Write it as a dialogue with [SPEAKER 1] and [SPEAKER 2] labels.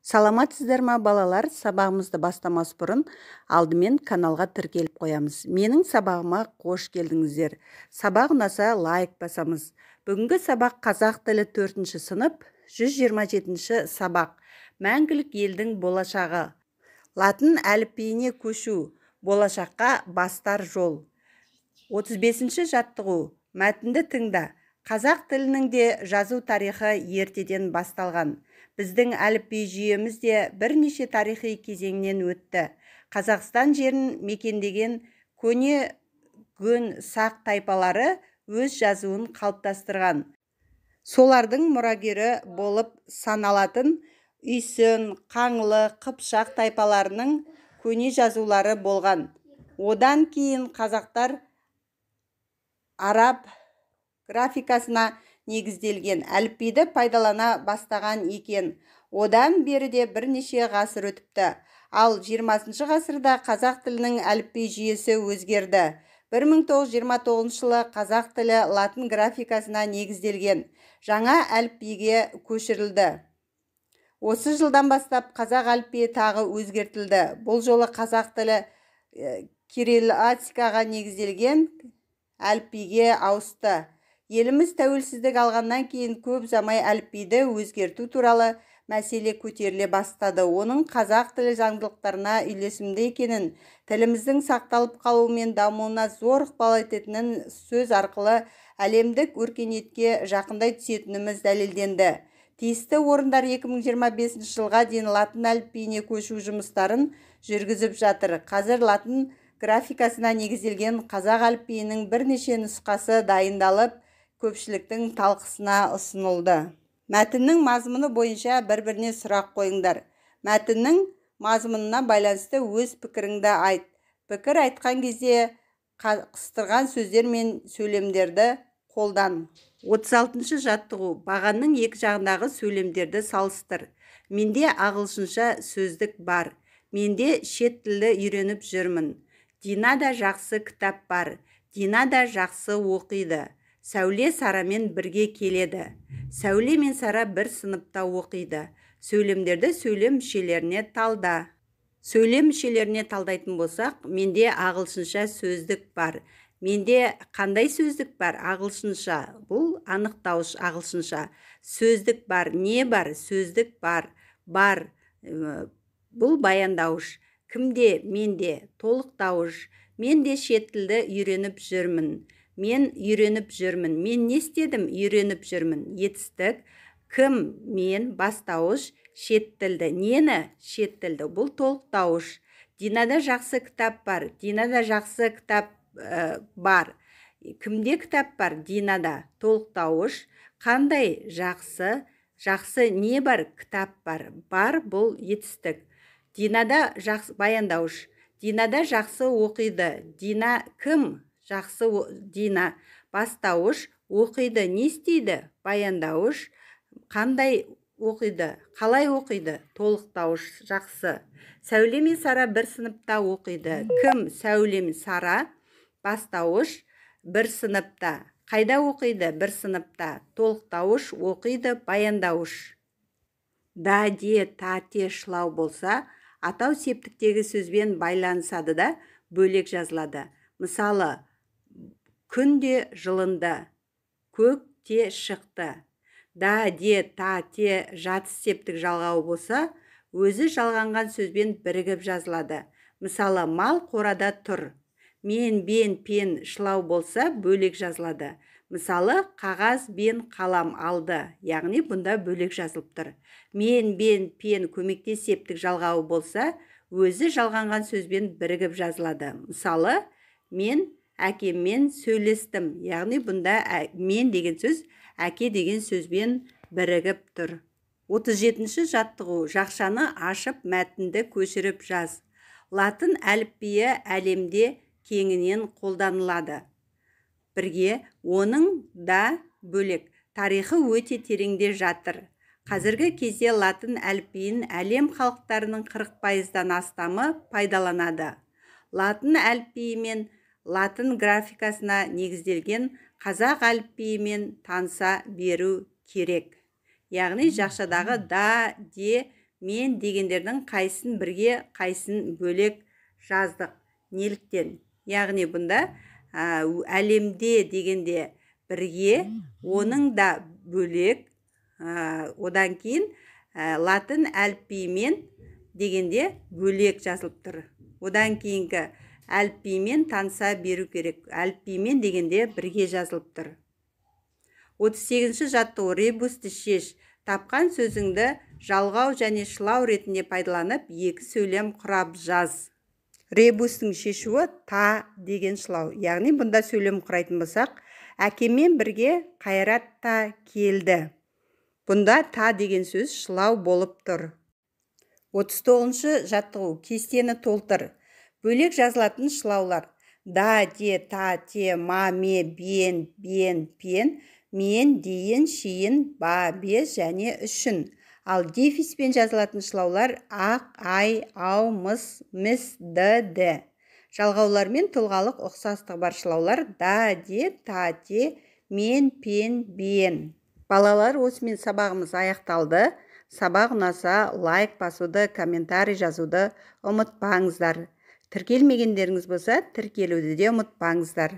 [SPEAKER 1] Саламатсыздар ма, балалар? Сабағымызды бастамас бұрын алдымен каналға тіркеліп қоямыз. Менің сабағыма қош келдіңіздер. Сабақ ұнаса, лайк басамыз. Бүгінгі сабақ қазақ тілі, 4 сынып, 127 сабақ. Мәңгілік елдің болашағы. Латын әліпбиіне көшу. Болашаққа бастар жол. 35 жаттығу. Мәтінді тыңда. Қазақ тілінің де жазу тарихы ертеден басталған. Біздің әліпби жүйеміз де бірнеше тарихи кезеңнен өтті. Қазақстан жерін мекендеген көне ғұн, сақ тайпалары өз жазуын қалыптастырған. Солардың мұрагері болып саналатын үйсін, қаңлы, қыпшақ тайпаларының көне жазулары болған. Одан кейін қазақтар араб графикасына негізделген әліпбиді пайдалана бастаған екен. Одан бері де бірнеше ғасыр өтіпті. Ал 20 ғасырда қазақ тілінің әліпби жүйесі өзгерді. 1929 жылы қазақ тілі латын графикасына негізделген жаңа әліпбиге көшірілді. Осы жылдан бастап қазақ әліпбиі тағы өзгертілді. Бұл жолы қазақ тілі кириллицаға негізделген әліпбиге ауысты. Еліміз тәуелсіздік алғаннан кейін көп ұзамай әліпбиді өзгерту туралы мәселе көтеріле бастады. Оның қазақ тілі заңдылықтарына үйлесімді екенін, тіліміздің сақталып қалуы мен дамуына зор ықпал ететінін, сөз арқылы әлемдік өркениетке жақындай түсетініміз дәлелденді. Тиісті орындар 2025 жылға дейін латын әліпбиіне көшу жұмыстарын жүргізіп жатыр. Қазір латын графикасына негізделген қазақ әліпбиінің бірнеше нұсқасы дайындалып, көпшіліктің талқысына ұсынылды. Мәтіннің мазмұны бойынша бір-біріне сұрақ қойыңдар. Мәтіннің мазмұнына байланысты өз пікіріңді айт. Пікір айтқан кезде қыстырған сөздер мен сөйлемдерді қолдан. 36 жаттығу. Бағанның екі жағындағы сөйлемдерді салыстыр. Менде ағылшынша сөздік бар. Менде шет тілді үйреніп жүрмін. Динада жақсы кітап бар. Динада жақсы оқиды. Сәуле Сарамен бірге келеді. Сәуле мен Сара бір сыныпта оқиды. Сөйлемдерді сөйлем мүшелеріне талда. Сөйлем мүшелеріне талдайтын болсақ, менде ағылшынша сөздік бар. Менде қандай сөздік бар? Ағылшынша. Бұл анықтауыш, ағылшынша. Сөздік бар. Не бар? Сөздік бар. Бар. Бұл баяндауыш. Кімде? Менде. Толықтауыш. Мен де шет тілді үйреніп жүрмін. Мен үйреніп жүрмін. Мен не істедім? Үйреніп жүрмін. Етістік. Кім? Мен. Бастауыш. Шет тілді. Нені? Шет тілді. Бұл толықтауыш. Динада жақсы кітап бар. Динада жақсы кітап бар. Кімде кітап бар? Динада. Толықтауыш. Қандай жақсы? Жақсы не бар? Кітап бар. Бар бұл етістік. Динада жақсы, баяндауыш. Динада жақсы оқиды. Дина кім? Жақсы Дина. Бастауыш. Оқиды. Не істейді? Баяндауыш. Қандай оқиды? Қалай оқиды? Толықтауыш. Жақсы. Сәуле мен Сара бір сыныпта оқиды. Кім? Сәуле мен Сара. Бастауыш. Бір сыныпта. Қайда оқиды? Бір сыныпта. Толықтауыш. Оқиды. Баяндауыш. Да, де, та, те шылау болса, атау септіктегі сөзбен байланысады да, бөлек жазылады. Мысалы, күн де жылынды, көк те шықты. Да, де, та, те жатыс септік жалғауы болса, өзі жалғанған сөзбен бірігіп жазылады. Мысалы, мал қорада тұр. Мен, бен, пен шылау болса, бөлек жазылады. Мысалы, қағаз бен қалам алды, яғни бұнда бөлек жазылып тұр. Мен, бен, пен көмектес септік жалғауы болса, өзі жалғанған сөзбен бірігіп жазылады. Мысалы, мен әкеммен сөйлестім, яғни бұнда мен деген сөз әке деген сөзбен бірігіп тұр. 37 жаттығу. Жақшаны ашып, мәтінді көшіріп жаз. Латын әліпбиі әлемде кеңінен қолданылады. Бірге оның да бөлек тарихы өте тереңде жатыр. Қазіргі кезде латын әліпбиін әлем халықтарының 40%-дан астамы пайдаланады. Латын әліпбиі мен латын графикасына негізделген қазақ әліпбиімен таныса беру керек. Яғни жақшадағы да, де мен дегендердің қайсысын бірге, қайсысын бөлек жаздық? Неліктен? Яғни бұнда әлемде дегенде бірге, оның да бөлек, одан кейін латын әліпбиімен дегенде бөлек жазылып тұр. Одан кейінгі әліпбиімен таныса беру керек. Әліпбиімен дегенде бірге жазылып тұр. 38-ші жаттығу. Ребусты шеш. Тапқан сөзіңді жалғау және шылау ретінде пайдаланып, екі сөйлем құрап жаз. Ребустың шешуі: та деген шылау. Яғни бұнда сөйлем құрайтын болсақ, әкеммен бірге Қайрат та келді. Бұнда та деген сөз шылау болып тұр. 39-шы жаттығу. Кестені толтыр. Бөлек жазылатын шылаулар: да, де, та, те, ма, ме, бен, бен, пен, мен, дейін, шейін, ба, бе және үшін. Ал дефиспен жазылатын шылаулар: ақ, ай, ау, мыс, міс, д, ді. Жалғаулармен тұлғалық ұқсастығы бар шылаулар: да, де, та, те, мен, пен, бен. Балалар, осымен сабағымыз аяқталды. Сабақ ұнаса, лайк басуды, комментарий жазуды ұмытпаңыздар. Тіркелмегендеріңіз болса, тіркелуді де ұмытпаңыздар.